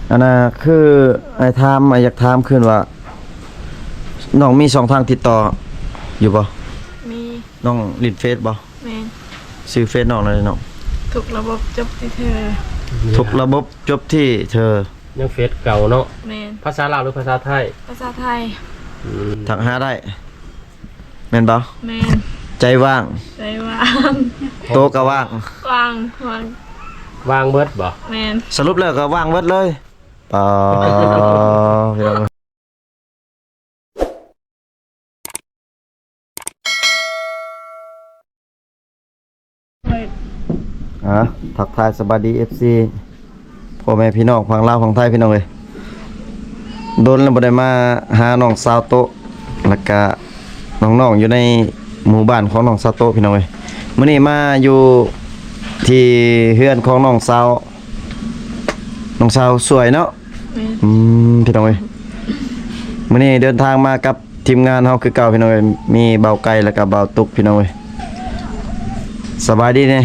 ອັນນ່າ ຄືອ້າຍຖາມ ອ້າຍຢາກຖາມຄືນວ່າ ນ້ອງມີຊ່ອງທາງຕິດຕໍ່ຢູ່ບໍ່? ມີ. ນ້ອງຫຼິ້ນເຟສບໍ່? ແມ່ນ. ຊື່ເຟສນ້ອງແນວໃດນ້ອງ? ທຸກລະບົບຈົບທີ່ເທີ. ທຸກລະບົບຈົບທີ່ເທີ. ຍັງເຟສເກົ່າເນາະ. ແມ່ນ. ພາສາລາວ ຫຼື ພາສາໄທ? ພາສາໄທ. ອືມ ທັກຫາໄດ້ ແມ່ນບໍ່? ແມ່ນ. ໃຈວ່າງ ໃຈວ່າງ ໂຕກໍວ່າງ ວ່າງ ວ່າງ ວ່າງເບິດບໍ່? ແມ່ນ. ສະຫຼຸບແລ້ວກໍວ່າງເບິດເລີຍ. ປາ ພີ່ນ້ອງ. ອ່າ ທັກທາຍສະບາຍດີ ເອັຟຊີ ພໍ່ແມ່ພີ່ນ້ອງຝັ່ງລາວຝັ່ງໄທ ພີ່ນ້ອງເອີຍ. ດົນແລ້ວບໍ່ໄດ້ມາຫານ້ອງສາວໂຕະ ແລ້ວກະນ້ອງໆຢູ່ໃນໝູ່ບ້ານຂອງນ້ອງສາວໂຕະ ພີ່ນ້ອງເອີຍ. ມື້ນີ້ມາຢູ່ທີ່ເຮືອນຂອງນ້ອງສາວ ນ້ອງສາວສວຍເນາະ. ແມ່ນ. ອືມ ພີ່ນ້ອງເອີຍ ມື້ນີ້ເດີນທາງມາກັບທີມງານເຮົາຄືເກົ່າ ພີ່ນ້ອງເອີຍ. ມີບ່າວໄກ່ ແລ້ວກໍບ່າວຕຸກ ພີ່ນ້ອງເອີຍ. ສະບາຍດີແດ່.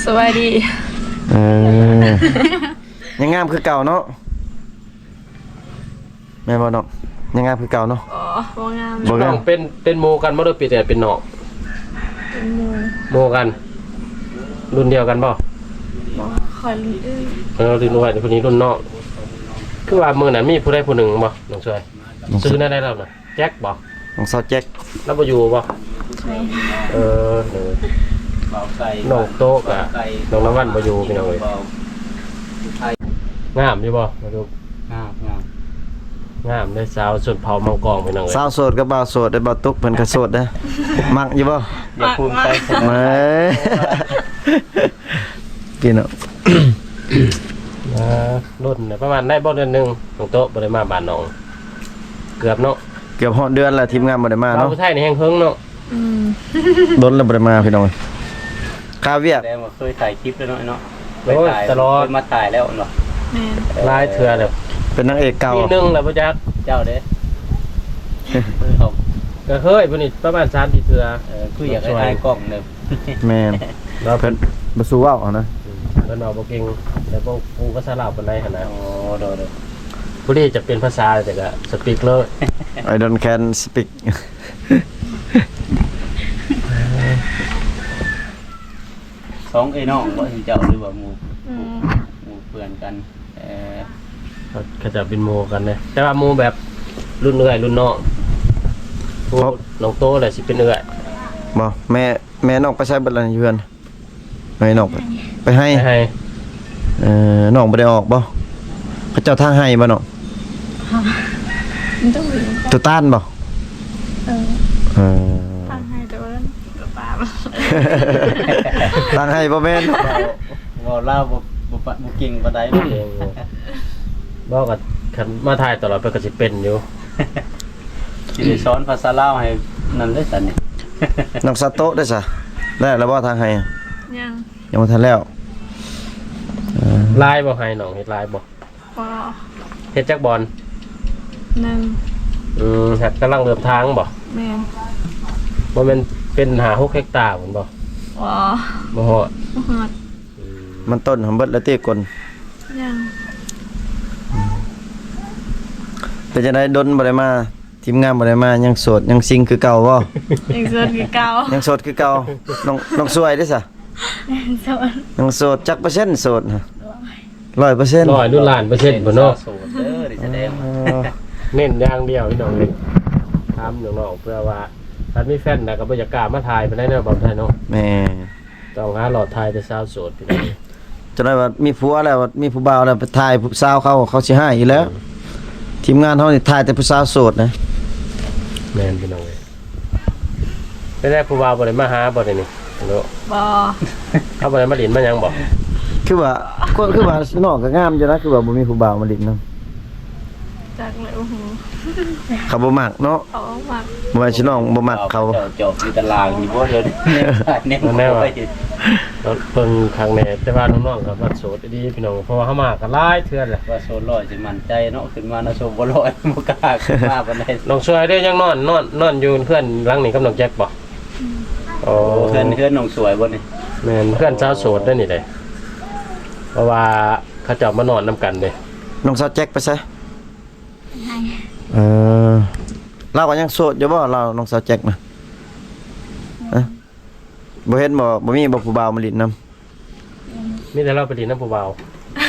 ສະບາຍດີ. ເອີ ຍັງງາມຄືເກົ່າເນາະ. ແມ່ນບໍ່ນ້ອງ? ຍັງງາມຄືເກົ່າເນາະ. ອໍ ບໍ່ງາມ. ບໍ່ງາມ. ເປັນ ເປັນໝູ່ກັນບໍ່ ຫຼື ເປັນ ເປັນນ້ອງ? ເປັນໝູ່. ໝູ່ກັນ ລຸ້ນດຽວກັນບໍ່? ບໍ່ ຂ້ອຍລຸ້ນເອື້ອຍ. ເອີ ລຸ້ນເອື້ອຍ ຜູ້ນີ້ລຸ້ນນ້ອງ. ຄືວ່າມື້ນັ້ນມີຜູ້ໃດຜູ້ໜຶ່ງບໍ່ ນ້ອງຊວຍ? ຊື່ແນວໃດລາວນະ? ແຈັກບໍ່? ນ້ອງສາວແຈັກ. ລາວບໍ່ຢູ່ບໍ່? ແມ່ນ. ເອີ ນ້ອງໂຕະກະ ນ້ອງລະວັນບໍ່ຢູ່ ພີ່ນ້ອງເອີຍ. ງາມຢູ່ບໍ່ ມາດູ? ງາມ ງາມ ງາມເດ້ ສາວຊົນເຜົ່າມັງກອງ ພີ່ນ້ອງເອີຍ. ສາວໂສດກັບບ່າວໂສດເດ້ ບ່າວຕຸກເພິ່ນກໍໂສດເດ້. ມັກຢູ່ບໍ່? ຢ່າພູມໃຈ. ເອີ ພີ່ນ້ອງ. ເອີ ດົນປະມານໄດ້ບໍ່ ເດືອນໜຶ່ງ ນ້ອງໂຕະບໍ່ໄດ້ມາບ້ານນ້ອງ? ເກືອບເນາະ. ເກືອບຮອດເດືອນແລ້ວ ທີມງານບໍ່ໄດ້ມາເນາະ. ບ່າວຜູ້ໄທນີ້ແຮງເຫິງເນາະ. ອືມ ດົນແລ້ວບໍ່ໄດ້ມາ ພີ່ນ້ອງເອີຍ. ຄາວຽກ ແສດງວ່າເຄີຍຖ່າຍຄລິບແລ້ວເນາະ ເນາະ. ໂອ້ຍ ຕະຫຼອດ ເຄີຍມາຖ່າຍແລ້ວເນາະ. ແມ່ນ. ຫຼາຍເທື່ອແລ້ວ ເປັນນາງເອກເກົ່າ. ປີໜຶ່ງແລ້ວບໍ່ຈັກ. ເຈົ້າເດ້ ເຄີຍເຂົ້າ ກໍເຄີຍ ຜູ້ນີ້ປະມານສາມສີ່ເທື່ອ. ເອີ ຄືຢາກອາຍໆກ້ອງເດີ. ແມ່ນ. ລາວເພິ່ນບໍ່ສູ້ເວົ້າຫັ້ນນະ. ອືມ ເພິ່ນເວົ້າບໍ່ເກັ່ງ ແຕ່ບໍ່ຮູ້ພາສາລາວປານໃດຫັ້ນນະ. ໂອ້ ໂດຍໆ. ຜູ້ນີ້ຈະເປັນພາສາ ແຕ່ກໍສະປິກເລີຍ. I don't can speak. ສອງເອື້ອຍນ້ອງບໍ່ ເຈົ້າ ຫຼືວ່າໝູ່ ໝູ່ເພື່ອນກັນ? ເອີ ເຂົາເຈົ້າເປັນໝູ່ກັນເດ້ ແຕ່ວ່າໝູ່ແບບລຸ້ນເອື້ອຍລຸ້ນນ້ອງ. ນ້ອງໂຕແຫຼະຊິເປັນເອື້ອຍ. ບໍ່ ແມ່ ແມ່ນ້ອງໄປໃສເບິດລະ ຢູ່ເຮືອນ? ໃຫ້ນ້ອງໄປ ໄປໄຮ່. ໄປໄຮ່. ເອີ ນ້ອງບໍ່ໄດ້ອອກບໍ່? ເຂົາເຈົ້າທາງໄຮ່ບໍ່ນ້ອງ? ໂຕຕານບໍ່? ເອີ ເອີ ທາງໄຮ່ ແຕ່ວ່າ ທາງໄຮ່ບໍ່ແມ່ນ. ເວົ້າ ເວົ້າລາວບໍ່ ບໍ່ປະ ບໍ່ເກັ່ງປານໃດ. ບໍ່ ກໍຄັນມາຖ່າຍຕະຫຼອດ ເພິ່ນກໍຊິເປັນຢູ່. ຊິໄດ້ສອນພາສາລາວໃຫ້ນັ້ນເດ້ຊັ້ນນີ້. ນ້ອງສາໂຕະເດ້ຊະ ໄດ້ແລ້ວບໍ່ທາງໄຮ່? ຍັງ ຍັງບໍ່ທັນແລ້ວ. ເອີ ຫຼາຍບໍ່ໄຮ່ ນ້ອງເຮັດຫຼາຍບໍ່? ບໍ່ ເຮັດຈັກບ່ອນ? ໜຶ່ງ. ອືມ ກຳລັງເລີ່ມທາງບໍ່? ແມ່ນ. ບໍ່ແມ່ນເປັນຫ້າຫົກເຮັກຕາພຸ້ນບໍ່? ບໍ່ ບໍ່ຮອດ. ບໍ່ຮອດ. ອືມ ມັນຕົ້ນຫຳເບິດແລ້ວຕິກົນ? ຍັງ. ເປັນຈັ່ງໃດ ດົນບໍ່ໄດ້ມາ ທີມງານບໍ່ໄດ້ມາ ຍັງໂສດຍັງຊິງຄືເກົ່າບໍ່? ຍັງໂສດຄືເກົ່າ. ຍັງໂສດຄືເກົ່າ. ນ້ອງ ນ້ອງສວຍເດ້ຊະ? ຍັງໂສດ. ຍັງໂສດ ຈັກເປີເຊັນໂສດ? ຮ້ອຍເປີເຊັນ. ຮ້ອຍ ຫຼື ລ້ານເປີເຊັນພຸ້ນເນາະ. ໂສດເດີ ນີ້ສະແດງວ່າ ເນັ້ນຢ່າງດຽວ ພີ່ນ້ອງເອີຍ. ຖາມນ້ອງໆ ເພື່ອວ່າ ຖ້າມີແຟນແລ້ວກໍບໍ່ຢາກກ້າມາຖ່າຍປານໃດເນາະ ບ່າວໄທເນາະ. ແມ່ນ. ຕ້ອງຫາຫຼອດຖ່າຍແຕ່ສາວໂສດ ພີ່ນ້ອງ. ຈະໄດ້ວ່າມີຜົວແລ້ວ ມີຜູ້ບ່າວແລ້ວ ໄປຖ່າຍຜູ້ສາວເຂົາ ເຂົາຊິຮ້າຍອີກແລ້ວ. ອືມ ທີມງານເຮົານີ້ຖ່າຍແຕ່ຜູ້ສາວໂສດນະ. ແມ່ນ ພີ່ນ້ອງເອີຍ. ເປັນໄດ ຜູ້ບ່າວບໍ່ໄດ້ມາຫາບໍ່ດຽວນີ້? ບໍ່. ເຂົາບໍ່ໄດ້ມາຫຼິ້ນມາຫຍັງບໍ່? ຄືວ່າ ຄືວ່ານ້ອງກໍງາມຢູ່ນະ ຄືວ່າບໍ່ມີຜູ້ບ່າວມາຫຼິ້ນນຳ. ຈັກແຫຼະ ບໍ່ຮູ້. ເຂົາບໍ່ມັກເນາະ. ເຂົາບໍ່ມັກ. ບໍ່ແມ່ນຊິນ້ອງບໍ່ມັກເຂົາ. ເຈົ້າຈອບຢູ່ຕາລາງນີ້ບໍ່ ດຽວນີ້. ແນວວ່າ ເບິ່ງຄັກແນ່ ແຕ່ວ່ານ້ອງໆກໍວ່າໂສດອີ່ຫຼີພີ່ນ້ອງ ເພາະວ່າເຮົາມາກໍຫຼາຍເທື່ອແລ້ວ. ວ່າໂສດຮ້ອຍຊິໝັ້ນໃຈເນາະ ຂຶ້ນມານະ ໂສດບໍ່ຮ້ອຍ ບໍ່ກ້າຂຶ້ນມາປານໃດ. ນ້ອງສວຍເດ້ ຍັງນອນ ນອນ ນອນຢູ່ເຮືອນຫຼັງນີ້ກັບນ້ອງແຈັກບໍ່? ອືມ. ໂອ້ ເຮືອນ ເຮືອນນ້ອງສວຍບໍ່ນີ້? ແມ່ນ ເຮືອນສາວໂສດເດ້ນີ້ເດ້ ເພາະວ່າ ເຂົາເຈົ້າມານອນນຳກັນເດ້. ນ້ອງສາວແຈັກໄປໃສ? ໃຫ້ ເອີ ລາວກໍຍັງໂສດຢູ່ບໍ່ ລາວ ນ້ອງສາວແຈັກນະ? ຮະ? ບໍ່ເຫັນບໍ່ ບໍ່ມີບໍ່ຜູ້ບ່າວມາຫຼິ້ນນຳ? ມີແຕ່ລາວໄປຫຼິ້ນນຳຜູ້ບ່າວ.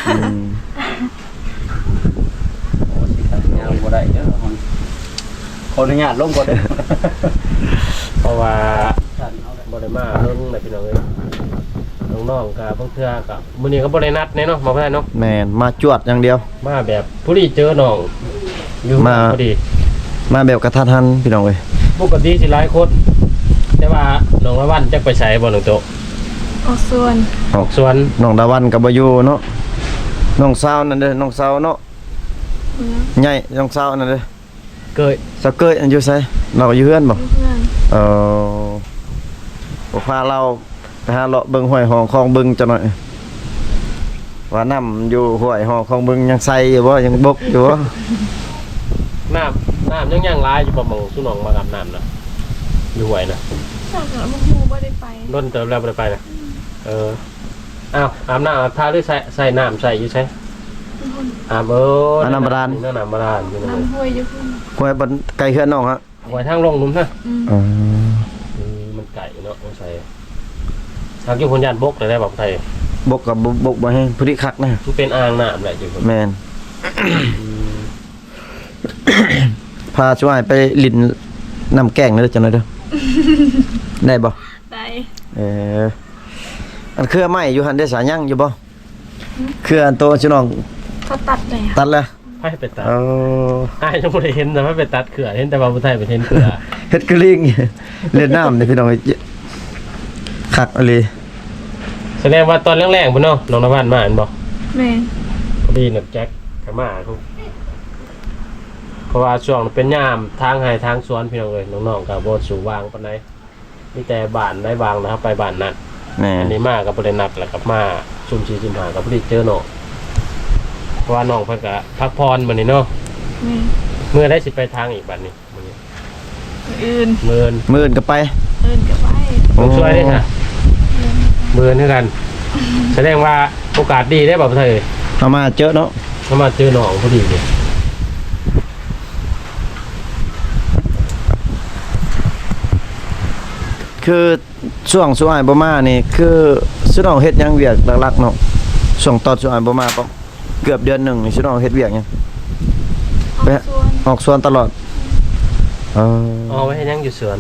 ອືມ ໂອ້ ຊິຕັດຍາວບໍ່ໄດ້ເດີ ຂໍອະນຸຍາດລົງກ່ອນເດີ ເພາະວ່າບໍ່ໄດ້ມາເບິ່ງນະພີ່ນ້ອງເອີຍ. ນ້ອງໆກໍບາງເທື່ອກໍ ມື້ນີ້ກໍບໍ່ໄດ້ນັດແນ່ເນາະ ມາບໍ່ໄດ້ເນາະ. ແມ່ນ ມາຈວດຢ່າງດຽວ ມາແບບພໍດີເຈີນ້ອງຢູ່ ມາພໍດີ ມາແບບກະທັນຫັນພີ່ນ້ອງເອີຍ. ປົກກະຕິຊິຫຼາຍຄົນ ແຕ່ວ່ານ້ອງລະວັນຈັກໄປໃສບໍ່ນ້ອງໂຕ? ອອກສວນ ອອກສວນ. ນ້ອງລະວັນກໍບໍ່ຢູ່ເນາະ. ນ້ອງສາວນັ້ນເດີ ນ້ອງສາວເນາະ ເມືອ ໃຫຍ່ ນ້ອງສາວນັ້ນເດີ ເກີຍ ສາວເກີຍຢູ່ໃສ? ລາວຢູ່ເຮືອນບໍ່? ຢູ່ເຮືອນ. ເອີ ບໍ່ພາລາວໄປຫາເລາະເບິ່ງຫ້ວຍຮ່ອງຄອງບຶງຈັກໜ້ອຍ ວ່ານ້ຳຢູ່ຫ້ວຍຮ່ອງຄອງບຶງຍັງໃສຢູ່ບໍ່? ຍັງບົກຢູ່ບໍ່? ນ້ຳ ນ້ຳຍັງ ຍັງຫຼາຍຢູ່ບໍ່ ໝ່ອງຊຸມນ້ອງມາອາບນ້ຳນະ ຢູ່ຫ້ວຍນະ? ຈັກລະ ບໍ່ຮູ້ ບໍ່ໄດ້ໄປ ດົນເຕີບແລ້ວບໍ່ໄດ້ໄປນະ. ອືມ ເອີ ອ້າວ ອາບນ້ຳອາບທ່າ ຫຼືໃຊ້ ໃຊ້ນ້ຳໃຊ້ຢູ່ໃສ? ອາບ ເອີ ອາບນ້ຳບາດານ ນ້ຳບາດານຢູ່ ນ້ຳຫ້ວຍຢູ່ພຸ້ນ ຫ້ວຍບ່ອນໃກ້ເຮືອນນ້ອງຮະ? ຫ້ວຍທາງລົງພຸ້ນນະ. ອືມ ອືມ ມັນໄກເນາະ ສົງໄສ ຫາກຢູ່ພຸ້ນຢ້ານບົກແລ້ວໄດ໋ ບາງໄທ ບົກກໍບົກບໍ່ແຮງ ພໍດີຄັກນະ ມັນເປັນອ່າງນ້ຳແຫຼະຢູ່ພຸ້ນ. ແມ່ນ ອືມ ພາຊຸອ້າຍໄປຫຼິ້ນນ້ຳແກ້ງເດີ ຈັກໜ້ອຍເດີ ໄດ້ບໍ່? ໄດ້. ເອີ ອັນເຄືອໄມ້ຢູ່ຫັ້ນເດ ສາຍັງຢູ່ບໍ່? ຫື? ເຄືອອັນໂຕຊິນ້ອງ ເຂົາຕັດແລ້ວ ຕັດແລ້ວ. ໃຜໄປຕັດ? ເອີ ອ້າຍຍັງບໍ່ໄດ້ເຫັນນະ ໃຜໄປຕັດເຄືອ ເຫັນແຕ່ວ່າຜູ້ໄທໄປເຫັນເຄືອ ເຮັດຄືລີງ ຫຼິ້ນນ້ຳນີ້ພີ່ນ້ອງເອີຍ ຄັກອີ່ຫຼີ. ສະແດງວ່າຕອນແລງໆພຸ້ນເນາະ ນ້ອງນະວັນມາແມ່ນບໍ່? ແມ່ນ. ພໍດີນ້ອງແຈັກກໍມາພຸ້ນ ເພາະວ່າຊ່ວງເປັນຍາມທາງໄຮ່ທາງສວນພີ່ນ້ອງເອີຍ ນ້ອງໆກໍບໍ່ສູ້ຫວ່າງປານໃດ. ມີແຕ່ບ້ານໃດຫວ່າງແລ້ວເຮົາໄປບ້ານນັ້ນ. ແມ່ນ. ອັນນີ້ມາກໍບໍ່ໄດ້ນັດ ແລ້ວກໍມາຊຸ່ມສີ່ຊຸ່ມຫ້າກໍພໍດີເຈີນ້ອງ ເພາະວ່ານ້ອງເພິ່ນກໍພັກຜ່ອນມື້ນີ້ເນາະ. ແມ່ນ. ມື້ໃດຊິໄປທາງອີກບັດນີ້? ມື້ອື່ນ ມື້ອື່ນ ມື້ອື່ນກໍໄປ ມື້ອື່ນກໍໄປ. ໂອ້ ຜູ້ຊ່ວຍເດ້ຊະ? ມື້ອື່ນຄືກັນ. ສະແດງວ່າໂອກາດດີເດ້ ບ່າວໄທ ເຮົາມາເຈີເນາະ ເຮົາມາເຈີນ້ອງພໍດີເດ້. ຄືຊ່ວງຊຸອ້າຍບໍ່ມານີ້ ຄືຊຸນ້ອງເຮັດຫຍັງວຽກຫຼັກໆເນາະ? ຊ່ວງຕອນຊຸອ້າຍບໍ່ມາ ປະ ເກືອບເດືອນໜຶ່ງນີ້ ຊຸນ້ອງເຮັດວຽກຫຍັງ? ອອກສວນ ອອກສວນຕະຫຼອດ. ເອີ ອອກໄປເຮັດຫຍັງຢູ່ສວນ?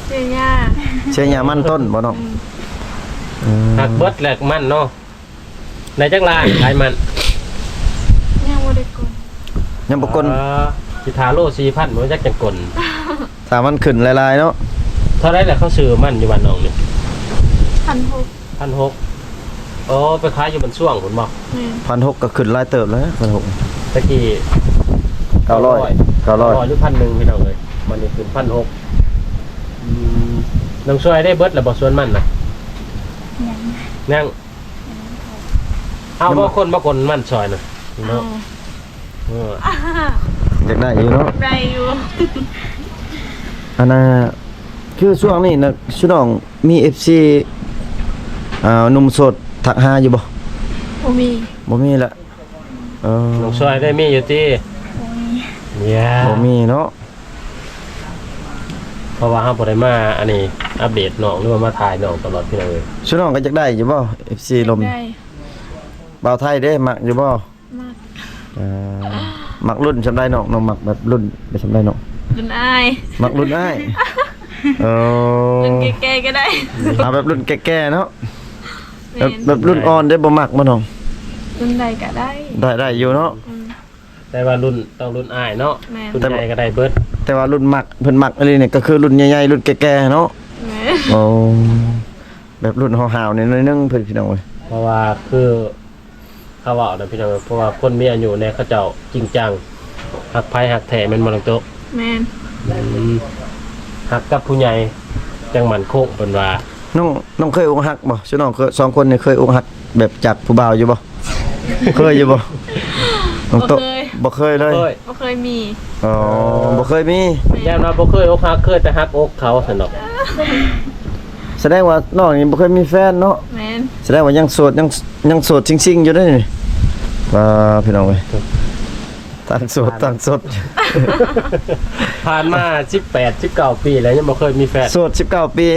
ເສຍຫຍ້າ ເສຍຫຍ້າມັນຕົ້ນບໍ່ນ້ອງ? ອືມ ເອີ ຫັກເບິດແຫຼະມັນເນາະ. ໄດ້ຈັກລ້ານຂາຍມັນ? ຍັງບໍ່ໄດ້ກົນ ຍັງບໍ່ກົນ. ເອີ ຊິຖ້າໂລສີ່ພັນບໍ່ຈັກຈັ່ງກົນ ຖ້າມັນຂຶ້ນຫຼາຍໆເນາະ. ເທົ່າໃດລະເຂົາຊື້ມັນຢູ່ບ້ານນ້ອງນີ້? ພັນຫົກ ພັນຫົກ. ອໍ ໄປຂາຍຢູ່ບ້ານຊ່ວງພຸ້ນບໍ່? ແມ່ນ. ພັນຫົກກໍຂຶ້ນຫຼາຍເຕີບແລ້ວ ພັນຫົກ. ຕະກີ້ເກົ້າຮ້ອຍ ເກົ້າຮ້ອຍ ເກົ້າຮ້ອຍ ຫຼືພັນໜຶ່ງ ພີ່ນ້ອງເອີຍ ມັນນີ້ຂຶ້ນພັນຫົກ. ອືມ ນ້ອງຊ່ອຍໄດ້ເບິດແລ້ວບໍ່ສວນມັນນະ? ຍັງ ຍັງ. ເອົາ ບໍ່ຄົນ ບໍ່ຄົນມັນຊ່ອຍນະເນາະ. ເອີ ຢາກໄດ້ຢູ່ເນາະ ໄດ້ຢູ່. ອັນນ່າ ຄືຊ່ວງນີ້ນະ ຊຸນ້ອງມີເອັຟຊີ ອ່າ ໜຸ່ມໂສດທັກຫາຢູ່ບໍ່? ບໍ່ມີ ບໍ່ມີລະ. ເອີ ນ້ອງຊ່ອຍໄດ້ມີຢູ່ຕິ? ບໍ່ມີ ບໍ່ມີເນາະ. ເພາະວ່າເຮົາບໍ່ໄດ້ມາອັນນີ້ອັບເດດນ້ອງ ຫຼືວ່າມາຖ່າຍນ້ອງຕະຫຼອດພີ່ນ້ອງເອີຍ. ຊຸນ້ອງກໍຢາກໄດ້ຢູ່ບໍ່ ເອັຟຊີລົມ? ໄດ້ ບ່າວໄທເດ້ ມັກຢູ່ບໍ່? ມັກ. ເອີ ມັກລຸ້ນສ່ຳໃດນ້ອງ? ນ້ອງມັກແບບລຸ້ນແບບສ່ຳໃດນ້ອງ? ລຸ້ນອ້າຍ ມັກລຸ້ນອ້າຍ. ເອີ ລຸ້ນແກ່ໆກໍໄດ້. ເອົາແບບລຸ້ນແກ່ໆເນາະ. ແມ່ນ. ແບບ ແບບລຸ້ນອ່ອນເດ້ ບໍ່ມັກບໍ່ນ້ອງ? ລຸ້ນໃດກໍໄດ້ ໄດ້ ໄດ້ຢູ່ເນາະ. ອືມ. ແຕ່ວ່າລຸ້ນ ຕ້ອງລຸ້ນອ້າຍເນາະ. ແມ່ນ. ລຸ້ນໃຫຍ່ກໍໄດ້ເບິດ ແຕ່ວ່າລຸ້ນມັກ ເພິ່ນມັກອີ່ຫຼີນີ້ກໍຄືລຸ້ນໃຫຍ່ໆ ລຸ້ນແກ່ໆເນາະ. ແມ່ນ. ໂອ້ ແບບລຸ້ນຫ້າວໆນີ້ໜ້ອຍໜຶ່ງເພິ່ນ ພີ່ນ້ອງເອີຍ. ເພາະວ່າຄືເຂົາເວົ້ານະພີ່ນ້ອງເອີຍ ເພາະວ່າຄົນມີອາຍຸແດ່ ເຂົາເຈົ້າຈິງຈັງ ຮັກໃຜຮັກແທ້ ແມ່ນບໍ່ນ້ອງໂຕ? ແມ່ນ. ອືມ ຮັກກັບຜູ້ໃຫຍ່ຈັ່ງໝັ້ນຄົງ ເພິ່ນວ່າ. ນ້ອງ ນ້ອງເຄີຍອົກຫັກບໍ່? ຊຸນ້ອງເຄີຍ ສອງຄົນນີ້ເຄີຍອົກຫັກແບບຈາກຜູ້ບ່າວຢູ່ບໍ່? ເຄີຍຢູ່ບໍ່? ນ້ອງໂຕ ບໍ່ເຄີຍ ບໍ່ເຄີຍເລີຍ. ບໍ່ເຄີຍມີ. ອໍ ບໍ່ເຄີຍມີ. ແມ່ນ. ຢ້ານວ່າບໍ່ເຄີຍອົກຫັກ ເຄີຍແຕ່ຫັກອົກເຂົາຊັ້ນດອກ. ສະແດງວ່ານ້ອງນີ້ບໍ່ເຄີຍມີແຟນເນາະ. ແມ່ນ. ສະແດງວ່າຍັງໂສດ ຍັງ ຍັງໂສດຊິງໆຢູ່ເດ້ນີ້. ວ່າ ພີ່ນ້ອງເອີຍ ທັງໂສດທັງສົດ ຜ່ານມາສິບແປດ ສິບເກົ້າປີແລ້ວ ຍັງບໍ່ເຄີຍມີແຟນ. ໂສດສິບເກົ້າປີ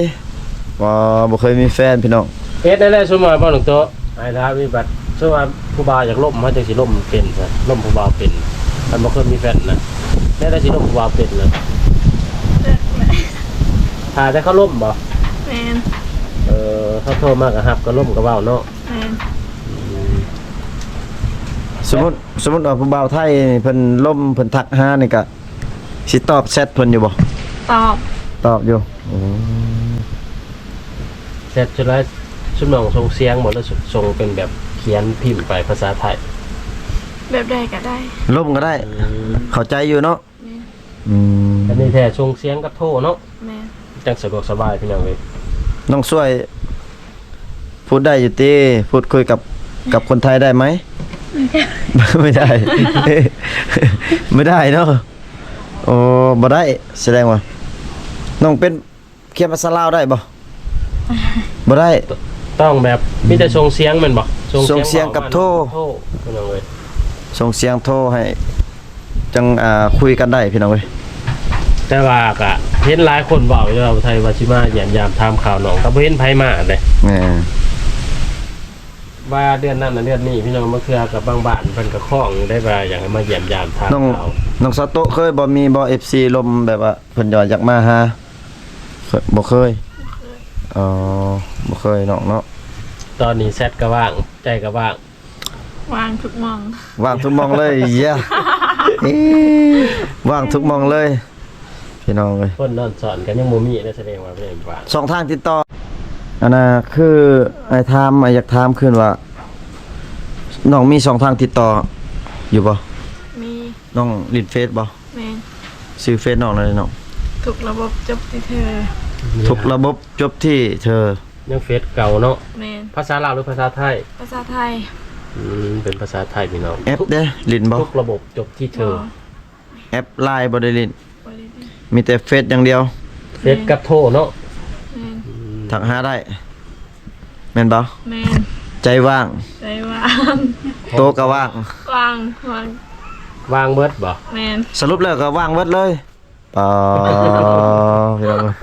ບໍ່ ບໍ່ເຄີຍມີແຟນພີ່ນ້ອງ. ເຮັດແນວໃດ ສົມມຸດວ່າ ບໍ່ ນ້ອງໂຕ ອ້າຍຖາມນີ້ ບັດສົມມຸດວ່າຜູ້ບ່າວຢາກລົມ ເຮົາຈັ່ງຊິລົມເປັນຊະ ລົມຜູ້ບ່າວເປັນ ຄັນບໍ່ເຄີຍມີແຟນນະ ແນວໃດຊິລົມຜູ້ບ່າວເປັນນະ? ຖ້າແຕ່ເຂົາລົມບໍ່? ແມ່ນ. ເອີ ເຂົາໂທມາກໍຮັບ ກໍລົມກໍເວົ້າເນາະ. ແມ່ນ. ສົມມຸດ ສົມມຸດວ່າຜູ້ບ່າວໄທນີ້ ເພິ່ນລົມ ເພິ່ນທັກຫານີ້ ກະຊິຕອບແຊັດເພິ່ນຢູ່ບໍ່? ຕອບ. ຕອບຢູ່. ໂອ້ ແຊັດສ່ວນຫຼາຍ ຊຸມນ້ອງສົ່ງສຽງບໍ່ ຫຼືສົ່ງເປັນແບບຂຽນພິມໄປພາສາໄທ? ແບບໃດກໍໄດ້. ລົມກໍໄດ້. ອືມ ເຂົ້າໃຈຢູ່ເນາະ. ແມ່ນ. ອືມ ອັນນີ້ແທ້ ສົ່ງສຽງກັບໂທເນາະ. ແມ່ນ. ຈັ່ງສະດວກສະບາຍ ພີ່ນ້ອງເອີຍ. ນ້ອງຊ່ວຍ พูดได้อยู่ติ พูดคุยกับ กับคนไทยได้ไหม? ไม่ได้ ไม่ได้เนาะ. โอ้ บ่ได้ แสดงว่า น้องเป็น เขียนภาษาลาวได้บ่? บ่ได้ ต้องแบบ มีแต่ส่งเสียงแม่นบ่? ส่งเสียง ส่งเสียงกับโทร เว้า โทร พี่น้องเอ้ย ส่งเสียงโทรให้ จั่ง อ่า คุยกันได้ พี่น้องเอ้ย. แต่ว่าก็เห็นหลายคนเว้าอยู่ว่า ไทยว่าสิมาเยี่ยมยามถามข่าวน้อง ก็บ่เห็นไผมาเด้. แม่น ว่าเดือนนั้นน่ะเดือนนี้ พี่น้อง บางเทื่อก็บางบ้านเพิ่นก็คล้องได้ว่าอยากให้มาเยี่ยมยามถามข่าว. น้องซาโตะเคยบ่ มีบ่ เอฟซี ลมแบบว่าเพิ่นอยากมาหา? บ่เคย บ่เคย อ๋อ บ่เคยน้องเนาะ. ตอนนี้แชทก็ว่าง ใจก็ว่าง ว่างทุกหม่อง ว่างทุกหม่องเลย เย้ เอ๊ะ ว่างทุกหม่องเลย พี่น้องเอ้ย. คนนอนซ่อนก็ยังบ่มีนะ แสดงว่าบ่ได้ว่าง. ช่องทางติดต่อ อันน่ะ คืออ้ายถาม อ้ายอยากถามคืนว่า น้องมีช่องทางติดต่ออยู่บ่? มี น้องเล่นเฟซบ่? แม่น. ชื่อเฟซน้องแนวใดน้อง? ทุกระบบจบที่เธอ ทุกระบบจบที่เธอ. ยังเฟซเก่าเนาะ. แม่น. ภาษาลาวหรือภาษาไทย? ภาษาไทย. อืม เป็นภาษาไทยพี่น้อง. แอปเด้ เล่นบ่? ทุกระบบจบที่เธอ. บ่ แอปไลน์บ่ได้เล่น? บ่ได้เล่น. มีแต่เฟซอย่างเดียว. เฟซกับโทรเนาะ. แม่น. อืม ทักหาได้ แม่นบ่? แม่น. ใจว่าง ใจว่าง โตก็ว่าง ว่าง ว่าง ว่างเบิดบ่? แม่น. สรุปแล้วก็ว่างเบิดเลย ปา พี่น้องเอ้ย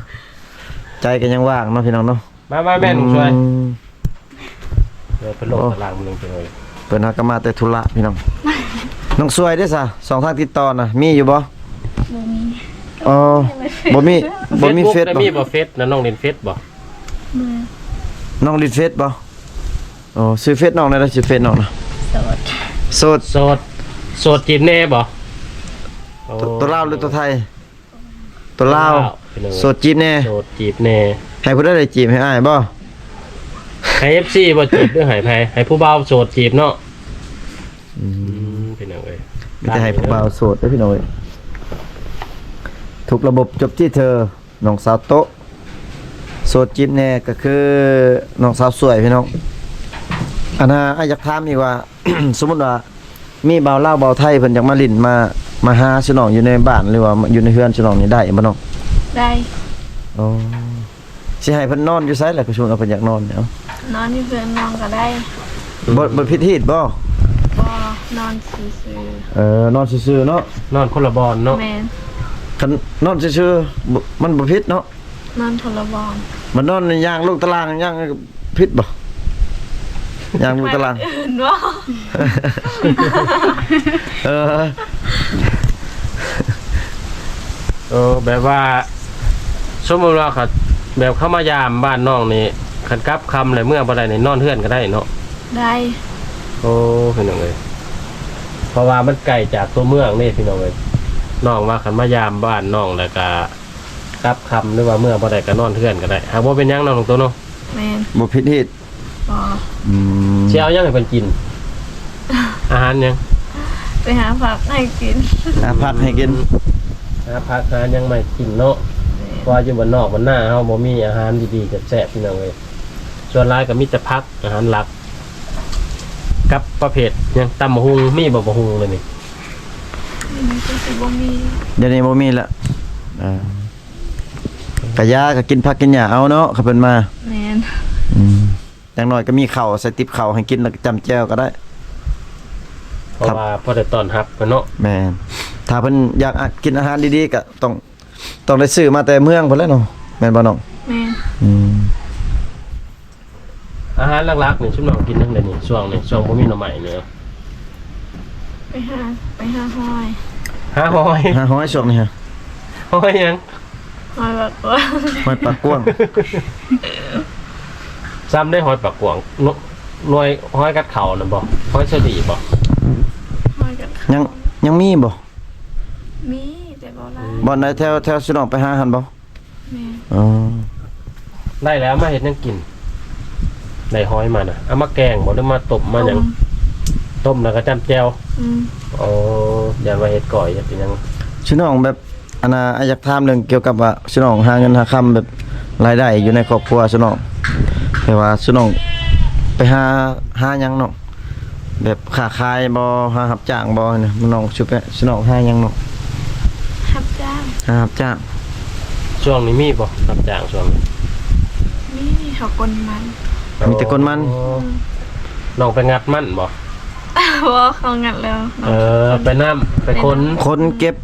ใจก็ยังว่างเนาะพี่น้องเนาะ. มา มาแม่ น้องช่วย อืม เดี๋ยวเพิ่นลงตารางมันลงไปเลย เพิ่นหาก็มาแต่ธุระพี่น้อง. น้องช่วยเด้ซะ ช่องทางติดต่อน่ะ มีอยู่บ่? บ่มี อ๋อ บ่มี บ่มีเฟซบ่? มีบ่เฟซนะ น้องเล่นเฟซบ่? บ่ น้องเล่นเฟซบ่? อ๋อ ชื่อเฟซน้องแนวใด ชื่อเฟซน้องนะ? โสด โสด โสด โสดจีบแน่บ่? โอ้ ตัว ตัวลาวหรือตัวไทย? ตัวลาว ตัวลาวพี่น้อง โสดจีบแน่ โสดจีบแน่ ให้ผู้ใดได้จีบ ให้อ้ายบ่? ให้เอฟซีบ่จีบ หรือให้ไผ? ให้ผู้บ่าวโสดจีบเนาะ. อืม อืม พี่น้องเอ้ย มีแต่ให้ผู้บ่าวโสดเด้อพี่น้องเอ้ย. ทุกระบบจบที่เธอ น้องสาวโต๊ะ โสดจีบแน่ ก็คือน้องสาวสวยพี่น้อง. อันน่ะ อ้ายอยากถามอีกว่า สมมุติว่ามีบ่าวลาวบ่าวไทยเพิ่นอยากมาหลิ้น มา มาหาซุน้องอยู่ในบ้าน หรือว่าอยู่ในเฮือนซุน้องนี่ได้บ่น้อง? ได้. อ๋อ สิให้เพิ่นนอนอยู่ไสล่ะ คือสมมุติว่าเพิ่นอยากนอนเนี่ย? นอนอยู่เฮือนน้องก็ได้. บ่ บ่ผิดฮีตบ่? บ่ นอนซื่อๆ เออ นอนซื่อๆ เนาะ นอนคนละบ่อนเนาะ. แม่น. คันนอนซื่อๆ บ่ มันบ่ผิดเนาะ. นอนคนละบ่อน มันนอนย่างลงตาราง ย่างผิดบ่? ย่างลงตาราง ไปอื่นบ่? เออ เออ แบบว่า สมมุติว่าเขา แบบเขามายามบ้านน้องนี่ คันกลับค่ำแล้วเมือบ่ได้นี่ นอนเฮือนก็ได้เนาะ? ได้. โอ้ พี่น้องเอ้ย เพราะว่ามันไกลจากตัวเมืองเด้ พี่น้องเอ้ย. น้องว่าคันมายามบ้านน้องแล้วก็ กลับค่ำหรือว่าเมือบ่ได้ก็นอนเฮือนก็ได้ หากบ่เป็นหยังเนาะน้องโตเนาะ. แม่น. บ่ผิดฮีต บ่. อืม สิเอาหยังให้เพิ่นกิน? อาหารหยัง? ไปหาผักให้กิน หาผักให้กิน หาผักหาหยังมาให้กินเนาะ. แม่น. เพราะว่าอยู่บ้านนอกบ้านนาเฮาบ่มีอาหารดีๆ แซ่บๆ พี่น้องเอ้ย ส่วนหลายก็มีแต่ผัก อาหารหลัก กับประเภทหยัง ตำบักหุ่ง มีบ่บักหุ่งเดี๋ยวนี้? เดี๋ยวนี้ก็สิบ่มี เดี๋ยวนี้บ่มีละ อ่า กะยา กะกินผักกินหญ้าเอาเนาะ คันเพิ่นมา. แม่น. อืม อย่างน้อยก็มีข้าวใส่ติบข้าวให้กิน แล้วก็จ้ำแจ่วก็ได้. ເພາະວ່າພໍໄດ້ຕ້ອນຮັບເພິ່ນເນາະ. ແມ່ນ. ຖ້າເພິ່ນຢາກອາ ກິນອາຫານດີໆ ກໍຕ້ອງ ຕ້ອງໄດ້ຊື້ມາແຕ່ເມືອງພຸ້ນແຫຼະເນາະ ແມ່ນບໍ່ນ້ອງ? ແມ່ນ. ອືມ. ອາຫານຫຼັກໆ ນີ້ຊຸມນ້ອງກິນຫຍັງແດ່ນີ້ ຊ່ວງນີ້ ຊ່ວງບໍ່ມີໜໍ່ໄມ້ນີ້? ໄປຫາ ໄປຫາຫອຍ. ຫາຫອຍ? ຫາຫອຍຊ່ວງນີ້ຫະ? ຫອຍຫຍັງ? ຫອຍປາກກວ້າງ. ຫອຍປາກກວ້າງ. ຊ້ຳໄດ້ຫອຍປາກກວ້າງ ໜ- ໜ່ວຍຫອຍກັດເຂົ້ານັ້ນບໍ່? ຫອຍເຊີຣີບໍ່? ຫອຍກັດເຂົ້າ ຍັງ ຍັງມີບໍ່? ມີ ແຕ່ບໍ່ຫຼາຍ. ບ່ອນໃດ ແຖວ ແຖວຊຸມນ້ອງໄປຫາຫັ້ນບໍ່? ແມ່ນ. ອໍ ໄດ້ແລ້ວ ເອົາມາເຮັດຫຍັງກິນ? ໄດ້ຫອຍມານະ ເອົາມາແກງບໍ່ ຫຼືມາຕົ້ມມາຫຍັງ? ຕົ້ມ ຕົ້ມແລ້ວກໍຈ້ຳແຈ່ວ. ອືມ. ອໍ ຢ້ານວ່າເຮັດກ້ອຍເຮັດອີ່ຫຍັງ. ຊຸມນ້ອງແບບ ອັນນ່າ ອ້າຍຢາກຖາມເລື່ອງກ່ຽວກັບວ່າ ຊຸມນ້ອງຫາເງິນຫາຄຳ ແບບລາຍໄດ້ຢູ່ໃນຄອບຄົວຊຸມນ້ອງ ແບບວ່າຊຸມນ້ອງໄປຫາ ຫາຫຍັງເນາະ ແບບຄ້າຂາຍບໍ່ ຫາຮັບຈ້າງບໍ່ນະ? ນ້ອງຊຸມ ຊຸມນ້ອງຫາຫຍັງເນາະ? ຮັບຈ້າງ. ຫາຮັບຈ້າງ. ຊ່ວງນີ້ມີບໍ່ຮັບຈ້າງຊ່ວງນີ້? ມີ ເຂົາກົນມັນ. ມີແຕ່ກົນມັນ. ອໍ ອືມ. ນ້ອງໄປງັດມັນບໍ່? ບໍ່ ເຂົາງັດແລ້ວ. ເອີ ໄປນຳ ໄປຂົນ ໄປນຳ ຂົນເກັບ.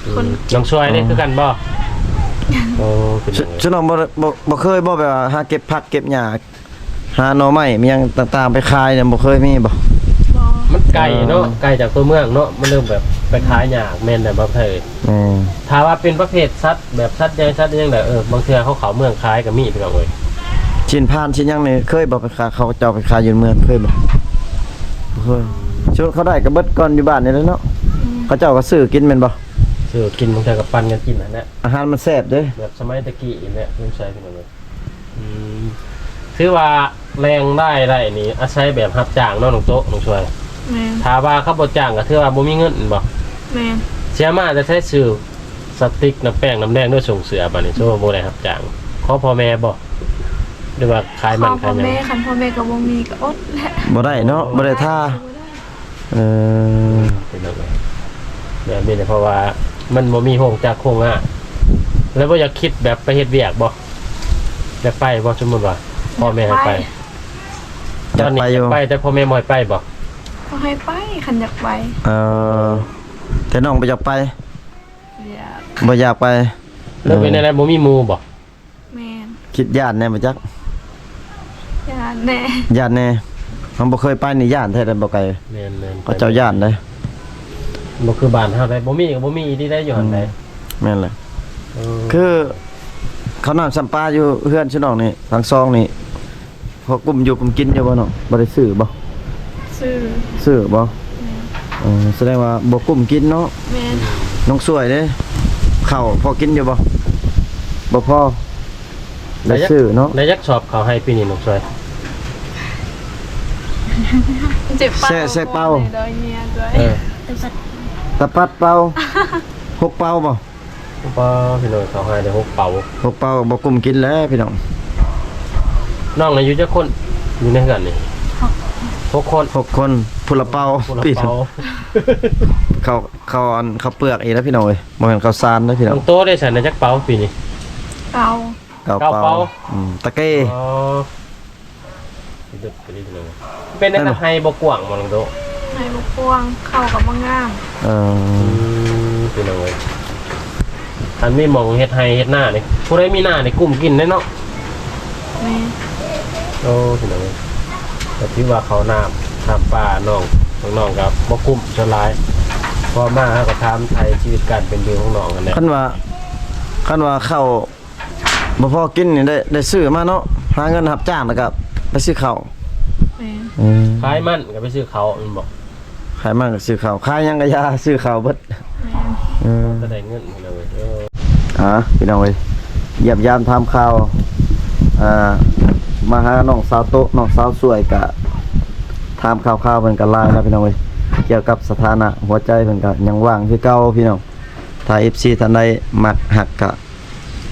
ອືມ ຂົນເກັບ. ນ້ອງຊ່ວຍນີ້ຄືກັນບໍ່? ອໍ ເປັນຫຍັງ ຊຸມນ້ອງບໍ່ ບໍ່ ບໍ່ເຄີຍບໍ່ ແບບວ່າຫາເກັບຜັກເກັບຫຍ້າ ຫາໜໍ່ໄມ້ມີຫຍັງຕ່າງໆ ໄປຂາຍນະ ບໍ່ເຄີຍມີບໍ່? ບໍ່. ມັນໄກເນາະ ເອີ ໄກຈາກຕົວເມືອງເນາະ ມັນເລີ່ມແບບໄປຂາຍຍາກ. ແມ່ນແຫຼະ ບໍ່ເຄີຍ. ແມ່ນ. ຖ້າວ່າເປັນປະເພດສັດ ແບບສັດໃຫຍ່ສັດຫຍັງແຫຼະ ເອີ ບາງເທື່ອເຂົາເຂົ້າເມືອງຂາຍກໍມີ ພີ່ນ້ອງເອີຍ. ຊີ້ນພານຊີ້ນຫຍັງນີ້ເຄີຍບໍ່ ໄປຂາຍ ເຂົາເຈົ້າໄປຂາຍຢູ່ເມືອງ ເຄີຍບໍ່? ບໍ່ເຄີຍ. ຊຸມເຂົາໄດ້ກໍເບິດກ່ອນຢູ່ບ້ານນີ້ແຫຼະເນາະ. ອືມ. ເຂົາເຈົ້າກໍຊື້ກິນແມ່ນບໍ່? ຊື້ກິນ ບາງເທື່ອກໍປັນກັນກິນຫັ້ນແຫຼະ. ອາຫານມັນແຊບເດ້ ແບບສະໄໝແຕ່ກີ້ນີ້ແຫຼະ ສົງໄສ ພີ່ນ້ອງເອີຍ. ອືມ ຖືວ່າແຫຼ່ງລາຍໄດ້ນີ້ອາໄສແບບຮັບຈ້າງເນາະ ນ້ອງໂຕະ ນ້ອງຊ່ວຍ. ແມ່ນ. ຖ້າວ່າເຂົາບໍ່ຈ້າງກໍຖືວ່າບໍ່ມີເງິນແມ່ນບໍ່? ແມ່ນ. ເສຍມາແຕ່ໃຊ້ຊື້ສະຕິກ ນ້ຳແປ້ງ ນ້ຳແດງ ໂດຍສົ່ງເສືອ ບາດນີ້ ສົມມຸດວ່າບໍ່ໄດ້ຮັບຈ້າງ ຂໍພໍ່ແມ່ບໍ່ ຫຼືວ່າຂາຍມັນຂາຍຫຍັງ? ຂໍພໍ່ແມ່ ຄັນພໍ່ແມ່ກໍບໍ່ມີກໍອົດແຫຼະ. ບໍ່ໄດ້ເນາະ ບໍ່ໄດ້ທ່າ. ບໍ່ໄດ້. ເອີ ເປັນແບບນີ້ ເພາະວ່າມັນບໍ່ມີໂຮງຈັກໂຮງງານ ແລ້ວບໍ່ຢາກຄິດແບບໄປເຮັດວຽກບໍ່? ຢາກໄປບໍ່? ສົມມຸດວ່າພໍ່ແມ່ໃຫ້ໄປ ຢາກໄປ ຕອນນີ້ຢາກໄປຢູ່ ຢາກໄປ ແຕ່ພໍ່ແມ່ບໍ່ໃຫ້ໄປບໍ່? ບໍ່ໃຫ້ໄປ ຄັນຢາກໄປ. ເອີ ແຕ່ນ້ອງບໍ່ຢາກໄປ. ບໍ່ຢາກ ບໍ່ຢາກໄປ. ແລ້ວເປັນແນວໃດ ເອີ ບໍ່ມີໝູ່ບໍ່? ແມ່ນ. ຄິດຢ້ານແດ່ບໍ່ຈັກ? ຢ້ານແດ່. ຢ້ານແດ່. ເຮົາບໍ່ເຄີຍໄປນີ້ຢ້ານແທ້ເດ້ ບໍ່ໄກ. ແມ່ນໆ. ເຂົາເຈົ້າຢ້ານເດ້. ບໍ່ຄືບ້ານເຮົາໄດ໋ ບໍ່ມີກໍບໍ່ມີອີ່ຫຼີໄດ໋ ຢູ່ຫັ້ນໄດ໋. ອືມ ແມ່ນແຫຼະ. ເອີ ຄືເຂົ້ານ້ຳຊຳປາຢູ່ເຮືອນຊິນ້ອງນີ້ ທັງສອງນີ້ ພໍກຸ້ມຢູ່ກຸ້ມກິນຢູ່ບໍ່ນ້ອງ? ບໍ່ໄດ້ຊື້ບໍ່? ຊື້. ຊື້ບໍ່? ແມ່ນ. ເອີ ສະແດງວ່າບໍ່ກຸ້ມກິນເນາະ. ແມ່ນ. ນ້ອງຊ່ວຍເດ້ ເຂົ້າພໍກິນຢູ່ບໍ່? ບໍ່ພໍ. ໄດ້ຊື້ເນາະ. ໄດ້ຈັກສອບເຂົ້າໄຮ່ປີນີ້ນ້ອງຊ່ວຍ? ເຈັບເປົ້າ ແຊະ ແຊະເປົ້າ ເອີ ຕະປັດເປົ້າ ຫົກເປົ້າບໍ່? ຫົກເປົ້າ ພີ່ນ້ອງ ເຂົ້າໄຮ່ໄດ້ຫົກເປົ້າ ຫົກເປົ້າບໍ່ກຸ້ມກິນແລ້ວພີ່ນ້ອງ. ນ້ອງອາຍຸຈັກຄົນ ຢູ່ໃນເຮືອນນີ້? ຫົກຄົນ. ຫົກຄົນ ຜູ້ລະເປົ້າ. ຜູ້ລະເປົ້າ. ເຂົ້າ ເຂົ້າອັນ ເຂົ້າເປືອກອີກແລ້ວພີ່ນ້ອງເອີຍ ບໍ່ແມ່ນເຂົ້າສານເດີພີ່ນ້ອງ. ນ້ອງໂຕໄດ້ຊັ້ນ ໄດ້ຈັກເປົາປີນີ້? ເກົ້າ ເກົ້າເປົາ. ເກົ້າເປົາ. ອືມ ຕະເກ. ອໍ ເປັນໄດ້ ໄຮ່ບໍ່ກວ້າງບໍ່ນ້ອງໂຕ? ໄຮ່ບໍ່ກວ້າງ ເຂົ້າກໍບໍ່ງາມ. ເອີ ອືມ ພີ່ນ້ອງເອີຍ ຄັນມີໝ່ອງເຮັດໄຮ່ເຮັດນານີ້ ຜູ້ໃດມີນານີ້ກຸ້ມກິນເດ້ເນາະ. ແມ່ນ. ໂອ້ ພີ່ນ້ອງເອີຍ ກໍຖືວ່າເຂົ້ານ້ຳ ນ້ຳປາ ນ້ອງ ນ້ອງໆກໍບໍ່ກຸ້ມສ່ວນຫຼາຍ. ພໍມາເຮົາກໍຖາມໄຖ່ຊີວິດການເປັນຢູ່ຂອງນ້ອງຫັ້ນແຫຼະ. ຄັນວ່າ ຄັນວ່າເຂົ້າ ບໍ່ພໍກິນນີ້ໄດ້ ໄດ້ຊື້ມາເນາະ ຫາເງິນຮັບຈ້າງແລ້ວກໍໄປຊື້ເຂົ້າ. ແມ່ນ. ເອີ ຂາຍມັນກໍໄປຊື້ເຂົ້າແມ່ນບໍ່? ຂາຍມັນກໍຊື້ເຂົ້າ ຂາຍຫຍັງກໍຢ່າ ຊື້ເຂົ້າເບິດ. ແມ່ນ. ເອີ ກໍໄດ້ເງິນຫັ້ນແຫຼະເວີຍ. ເອີ ອ່າ ພີ່ນ້ອງເອີຍ ຢ້ຽມຢາມຖາມຂ່າວ ອ່າ ມາຫານ້ອງສາວໂຕະ ນ້ອງສາວສວຍ ກະຖາມຂ່າວໆ ເພິ່ນກະຫຼາຍເນາະ ພີ່ນ້ອງເອີຍ ກ່ຽວກັບສະຖານະຫົວໃຈເພິ່ນກະຍັງວ່າງຄືເກົ່າ ພີ່ນ້ອງ. ຖ້າເອັຟຊີທ່ານໃດມັກຮັກກະ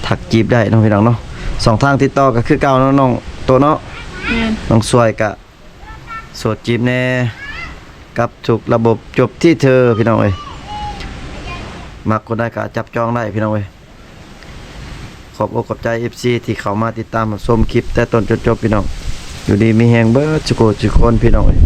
ທັກຈີບໄດ້ເນາະພີ່ນ້ອງເນາະ. ຊ່ອງທາງຕິດຕໍ່ກໍຄືເກົ່າເນາະ ນ້ອງໂຕະເນາະ. ແມ່ນ. ນ້ອງສວຍກະໂສດຈີບແດ່ ກັບທຸກລະບົບຈົບທີ່ເທີ ພີ່ນ້ອງເອີຍ. ມັກຄົນໃດກໍຈັບຈອງໄດ້ພີ່ນ້ອງເອີຍ. ຂອບອົກຂອບໃຈເອັຟຊີທີ່ເຂົ້າມາຕິດຕາມຮັບຊົມຄລິບແຕ່ຕົ້ນຈົນຈົບພີ່ນ້ອງ. ຢູ່ດີມີແຮງເບິດສຸຂູສຸຄົນພີ່ນ້ອງເອີຍ.